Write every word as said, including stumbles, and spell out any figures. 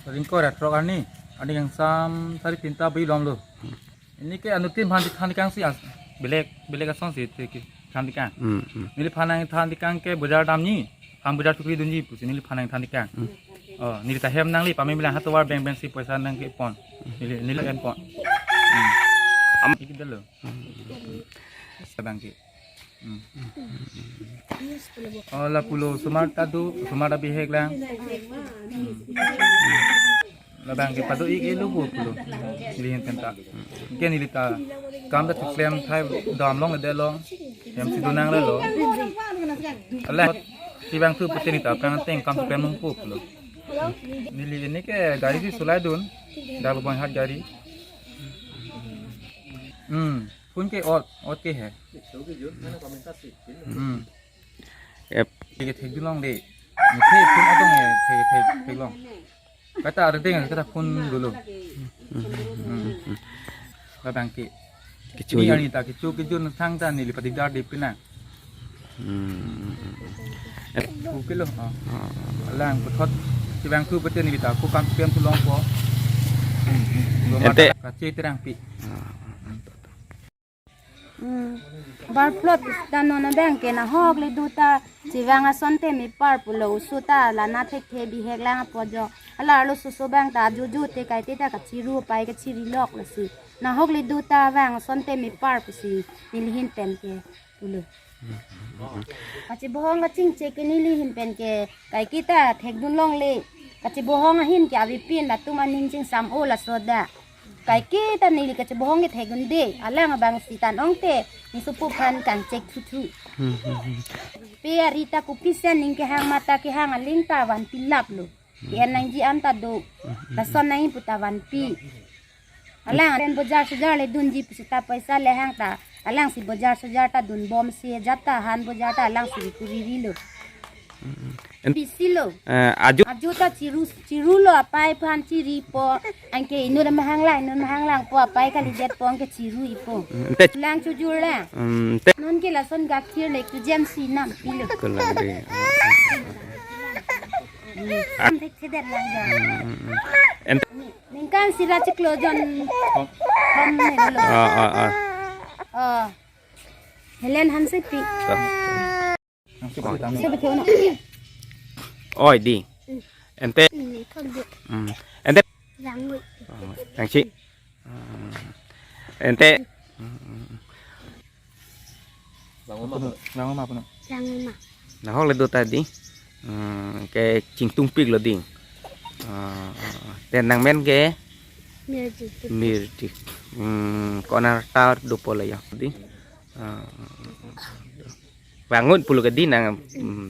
Ringko ra throk arni, arni kangsam sari tinta bi lomlo. Ini ke anuttin aphan than tekang si as, belek, belek ason si te ke than tekang. Hmm, hmm. Neliphan nangthan tekang ke bojar damji, ham bojar chukri dunji pusi neliphan nangthan tekang. Hmm. Oh, neli ta hem nangli pame bilang hatovar beng beng si poisa nangkepon. Neli, neli enpon. Hmm. Am- Iki dalo. Hmm. Labang ke. Hmm. Oh, lapulo osomar ta do, osomar ta bihek lang. Hmm. Labang ke pado-ik-e lo pulo. Neli ahin pen ta. Ke neli ta kam ta theklem thai damlong de long. Hem si donang le lo. Ala si bang thu pute neli ta aphrang ateng kam theklem nangpo pulo. Neli ini ke gari si solai dun. Dal bang hat gari. Hmm. Phone ke ot, ot ke he. Hmm. Ep. Ke thekdun longle. Muthe phone adong he, thek, thek, theklong. Kata areng, kata phone dolo. Hmm. Labang ke. Kecho. Ini arni ta kecho, kecho nang thang ta neli padi dar di pina. Hmm. Ep. Ku kilo. Oh. Ah. Alang puthot si bang thu pute neli ta ku kam pen thu longpo. Ente. Kache terang pi. Ah. Hmm. Bar plot ta non abang ke nahok le do ta chevang ason teme par pulo, oso ta la na thekthe bihek lang apo jo. Alarlo oso oso abang ta ajojo te kaite ta kachiru apai kachiri lok lasi. Nahok le do ta vang ason teme par pusi neli ahin pen ke pulo. Kachibohong kachingche ke neli ahin pen ke kaiketa thekdun longle. Kachibohong ahin ke avepin latum aning chingsam-o laso da. Kaiketa neli kachibohong ke thekdunde, alang abang si tan ong te, ne sopo aphan kangchek thuthu. Hmm, hmm, hmm. Pe ari ta kopisi aning kehang mata kehang aling ta vanpi laplo. Ke-en nangji an ta do. Lason nangji pu ta vanpi. Alang pen bojar sojar le dunji pusi ta poisa le hang ta. Alang si bojar sojar ta dunbom si jat ta han bojar ta alang si kuriri lo. Hmm, hmm. En- Pisi lo. Eh, aju. Aju ta chiru, chiru lo apai aphan chiripo. Anke inut mahang lang, inut mahang langpo apai kalidet po anke chiru-ipo. Hmm, ente. Lang chojor lang. Hmm, ente. Non ke lason gakhir le tu jam si nam pilo. Kelang de. Am thek thedet lang ja. Hmm, hmm, hmm. Ente. Ningkan sira chiklo jon. Hom ne lo. Ah, ah, ah. Oh. Helen Hansepi. Ah. Oi, di. Ente. Hmm. Ente. Rangui. Oh, tangsi. Hmm. Ente. Hmm. Ranguma puno. Ranguma puno. Ranguma. Nahok le do ta di. Hmm, ke chingtungpik lo di. Ah, ah, ah. Te nangmen ke? Mirjik. Mirjik. Hmm, konar tar dopo la ya di. Ah, ah, ah. Vangut pulo ke di nang, hmm,